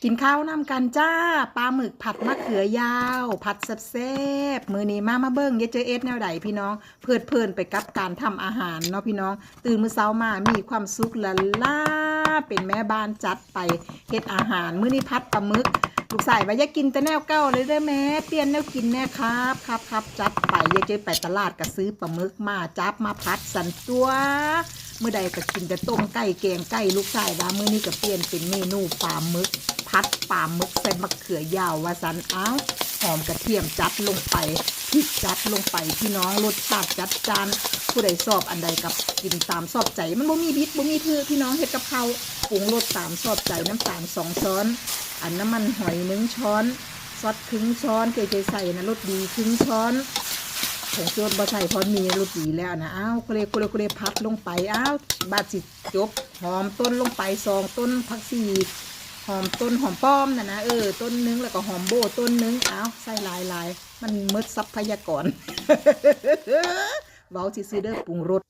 ກິນເຂົ້ານຳກັນຈ້າ ປາໝຶກຜັດມະເຂືອຍາວ ຜັດແຊບໆ ມື້ນີ້ມາ ມາເບິ່ງ ເຢຍເຈີເຮັດແນວໃດພີ່ນ້ອງ ເພີດເພີນໄປກັບການທຳອາຫານເນາະພີ່ນ້ອງ. ຕື່ນມື້ເຊົ້າມາມີຄວາມສຸກລ້າໆ ເປັນແມ່ບ້ານຈັດໄປເຮັດອາຫານ. ມື້ນີ້ຜັດປາໝຶກ ລູກຊາຍວ່າ ຢ່າກິນແຕ່ແນວເກົ່າເລີຍເດີແມ່ ປ່ຽນແນວກິນແດ່ຄັບ ຄັບໆ ຈັດໄປ. ເຢຍເຈີໄປຕະຫຼາດກະຊື້ປາໝຶກມາ ຈັບມາຜັດຊັ້ນຕົວະ. ມື້ໃດກໍກິນແຕ່ຕົ້ມໄກ່ແກງໄກ່ ລູກຊາຍວ່າມື້ນີ້ກໍປ່ຽນເປັນເມນູປາໝຶກ ຜັດປາໝຶກໃສ່ມະເຂືອຍາວວ່າຊັ້ນ. ອ້າວ ຫອມກະທຽມຈັດລົງໄປ ພິກຈັດລົງໄປພີ່ນ້ອງ ລົດຊາດຈັດຈ້ານ. ຜູ້ໃດຊອບອັນໃດກໍກິນຕາມຊອບໃຈ ມັນບໍ່ມີຜິດບໍ່ມີຖືກພີ່ນ້ອງ ເຮັດກັບເຂົ້າ ປຸງລົດຕາມຊອບໃຈ. ນ້ຳຕານສອງຊ້ອນ ອັນ ນ້ຳມັນຫອຍໜຶ່ງຊ້ອນ ຊອດຄຶ່ງຊ້ອນ ເຈໃສ່ນະ ລົດດີຄຶ່ງຊ້ອນ ຜົງຊູລົດບໍ່ໃສ່ ພໍມີລົດດີແລ້ວນະ. ອ້າວ ໂຄເລໂຄເລໂຄເລ ຜັດລົງໄປ. ອ້າວ ບາດຊິຈົບ ຫອມຕົ້ນລົງໄປສອງຕົ້ນ ຜັກຊີຫອມຕົ້ນ ຫອມປ້ອມນະນະ ເອີ ຕົ້ນໜຶ່ງ ແລ້ວກໍຫອມໂບ້ຕົ້ນໜຶ່ງ. ອ້າວ ໃສ່ຫຼາຍໆ ມັນໝົດຊັບພະຍາກອນ ເວົ້າຊື່ໆເດີ ປຸງລົດ